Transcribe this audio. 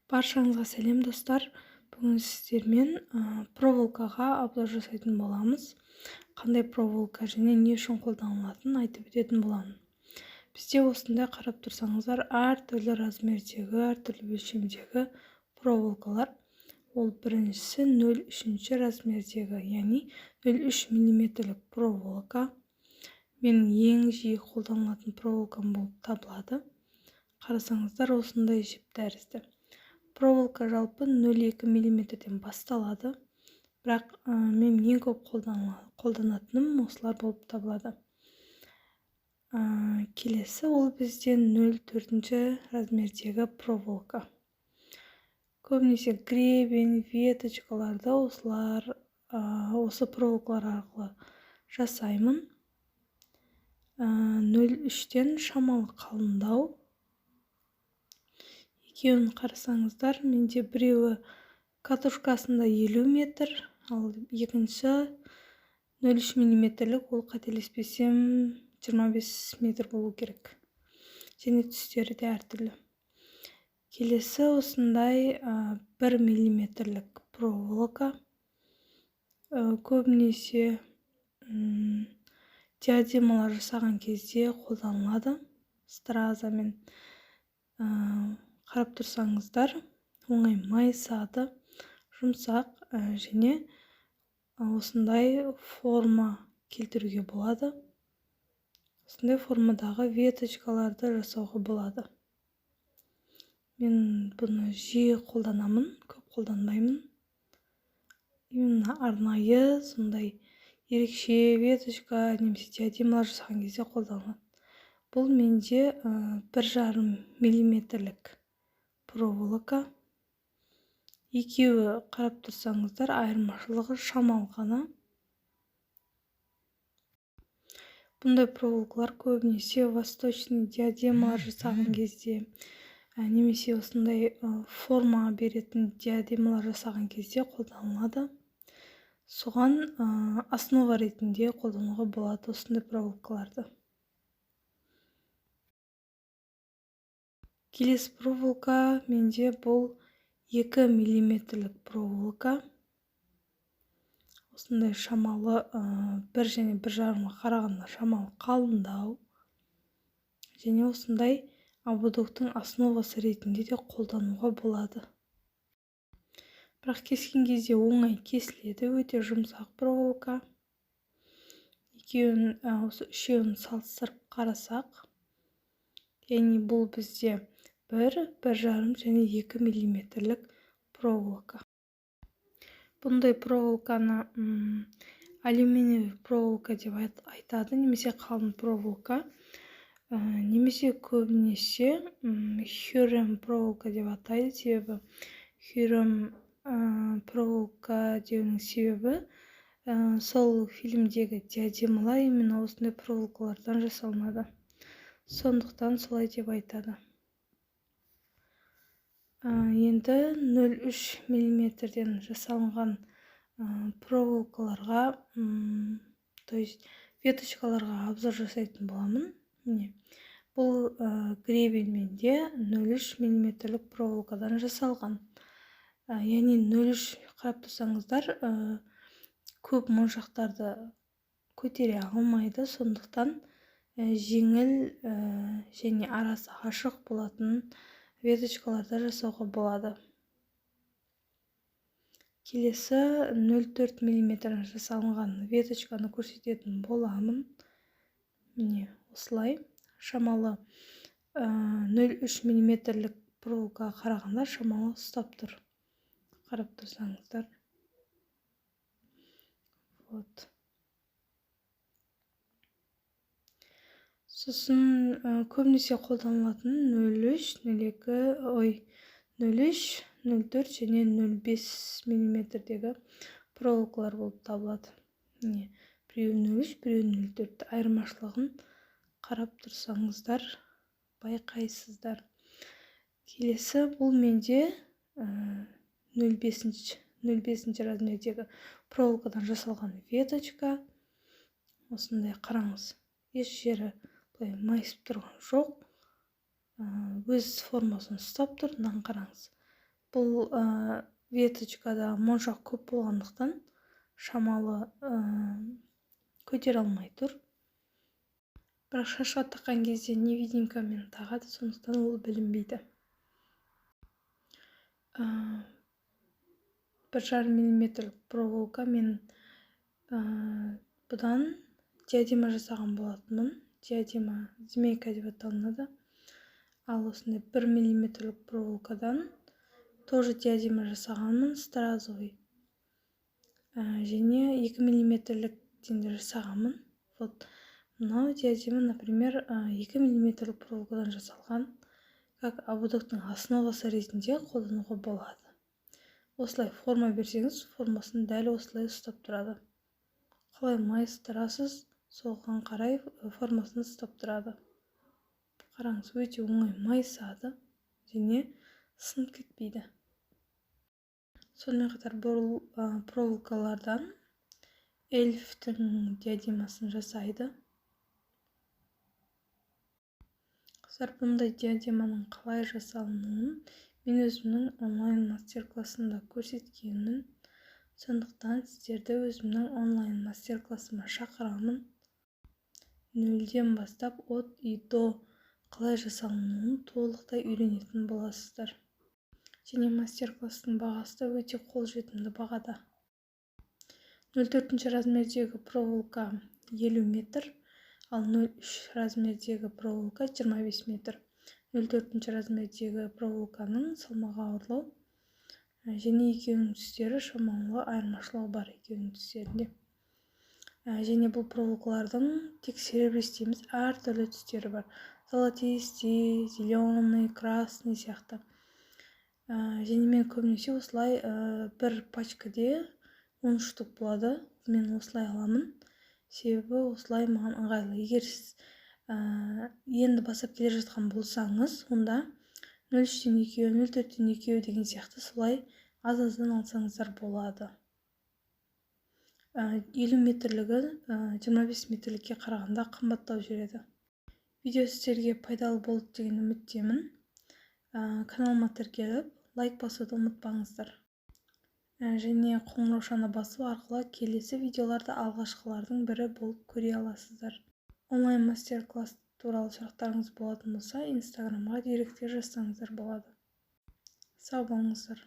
Баршаңызға сәлем, достар! Бүгін сіздермен проволокаға обзор жасайтын боламыз. Қандай проволока және не үшін қолданылатынын айтып өтетін боламын. Бізде осындай, қарап тұрсаңыздар, әртүрлі размердегі, әртүрлі өлшемдегі проволокалар. Ол біріншісі 0,3 размердегі, яғни 0,3 миллиметрлік проволока. Менің ең жиі қолданылатын проволокам болып табылады. Қарасаңыздар, осындай жіп тәрізді. Проволока жалпы 0,2 миллиметрден басталады, бірақ мен ең көп қолданатыным осылар болып табылады. Келесі ол бізде 0,4 размердегі проволока. Көбінесе гребень, веточкаларды осылар, осы проволокалар арқылы жасаймын. 0,3-тен шамалы қалыңдау. Екеуін қарасаңыздар, менде біреуі катушкасында 50 метр, ал екінші 0,3 миллиметрлік, ол, қателеспесем, 25 метр болу керек. Және түстері де әртүрлі. Келесі осындай 1 миллиметрлік проволока. Көбінесе диадемалар жасаған кезде қолданылады стразамен. Қарап тұрсаңыздар, оңай майысады, жұмсақ және осындай форма келтіруге болады. Осындай формадағы веточкаларды жасауға болады. Мен бұны жиі қолданамын, көп қолданбаймын. Именно арнайы сондай ерекше веточка немесе диадемалар жасаған кезде қолданылады. Бұл менде 1,5 миллиметрлік проволока. Екеуі, қарап тұрсаңыздар, айырмашылығы шамалы ғана. Бұндай проволокалар көбінесе восточный диадемалар жасаған кезде немесе осындай форма беретін диадемалар жасаған кезде қолданылады. Соған основа ретінде қолдануға болады осындай проволокаларды. Келесі проволока менде бұл 2 миллиметрлік проволока. Осындай шамалы, 1 және 1,5-ға қарағанда шамалы қалыңдау. Және осындай ободоктың основасы ретінде де қолдануға болады. Бірақ кескен кезде оңай кесіледі, өте жұмсақ проволока. Екеуін, осы үшеуін салыстырып қарасақ, яғни бұл бізде 1, 1,5 және 2 миллиметрлік проволока. Бұндай проволоканы алюминиевый проволока деп айтады, немесе қалың проволока, немесе көбінесе Хюррем проволока деп атайды. Себебі Хюррем проволока деуінің себебі, сол фильмдегі диадемалар именно осындай проволокалардан жасалынады, сондықтан солай деп айтады. Енді 0,3 миллиметрден жасалынған проволокаларға, то есть веточкаларға обзор жасайтын боламын. Міне, бұл гребень менде 0,3 миллиметрлік проволокадан жасалған. Яғни 0,3, қарап тұрсаңыздар, көп моншақтарды көтере алмайды, сондықтан жеңіл және арасы ашық болатын веточкаларды жасауға болады. Келесі 0,4 миллиметр жасалынған веточканы көрсететін боламын. Міне, осылай шамалы, 0,3 миллиметрлік проволокаға қарағанда шамалы ұстап тұр, қарап тұрсаңыздар. Вот. Сосын көбінесе қолданылатын 0,3, 0,2, ой, 0,3, 0,4 және 0,5 миллиметрдегі проволокалар болып табылады. Міне, біреуі 0,3, біреуі 0,4. Айырмашылығын қарап тұрсаңыздар, байқайсыздар. Келесі бұл менде 0,5 размердегі проволокадан жасалған веточка. Осындай, қараңыз, еш жері былай майысып тұрған жоқ, өз формасын ұстап тұр. Мынаны қараңыз, Бұл веточкада моншақ көп болғандықтан шамалы көтере алмай тұр. Бірақ шашқа таққан кезде невидимкамен тағады, сондықтан ол білінбейді. 1,5 миллиметрлік проволока мен бұдан диадема жасаған болатынмын. Диадема змейка деп аталынады. Ал осындай 1 миллиметрлік проволокадан тоже диадема жасағанмын, стразовый. Және 2 миллиметрліктен де жасағанмын. Вот мынау диадема, например, 2 миллиметрлік проволокадан жасалған, как ободоктың основасы ретінде қолдануға болады. Осылай форма берсеңіз, формасын дәл осылай ұстап тұрады. Қалай майыстырасыз, соған қарай формасын ұстап тұрады. Қараңыз, өте оңай майысады және сынып кетпейді. Сонымен қатар бұл проволокалардан эльфтің диадемасын жасайды. Қыздар, бұндай диадеманың қалай жасалынуын мен өзімнің онлайн мастер-классымда көрсеткенмін. Сондықтан сіздерді өзімнің онлайн мастер-классыма шақырамын. Нөлден бастап от и до қалай жасалынуын толықтай үйренетін боласыздар. Және мастер-класстың бағасы да өте қолжетімді бағада. 0,4 размердегі проволока 50 метр, ал 0,3 размердегі проволока 25 метр. 0,4 размердегі проволоканың салмағы ауырлау, және екеуінің түстері шамалы айырмашылығы бар екеуінің түстерінде. Және бұл проволокалардың тек серебристый емес, әртүрлі түстері бар. Золотистый, зеленый, красный сияқты. Және мен көбінесе осылай бір пачкаде 10 штук болады. Мен осылай аламын. Себебі осылай маған ыңғайлы. Егер сіз енді бастап келе жатқан болсаңыз, онда 0,3-тен екеу, 0,4-тен екеу деген сияқты солай аз-аздан алсаңыздар болады. 50 метрлігі 25 метрлікке қарағанда қымбаттау жүреді. Видео сіздерге пайдалы болды деген үміттемін. Каналыма тіркеліп, лайк басуды ұмытпаңыздар. Және қоңыраушаны басу арқылы келесі видеоларды алғашқылардың бірі болып көре аласыздар. Онлайн мастер-класс туралы сұрақтарыңыз болатын болса, Инстаграмға директке жазсаңыздар болады. Сау болыңыздар.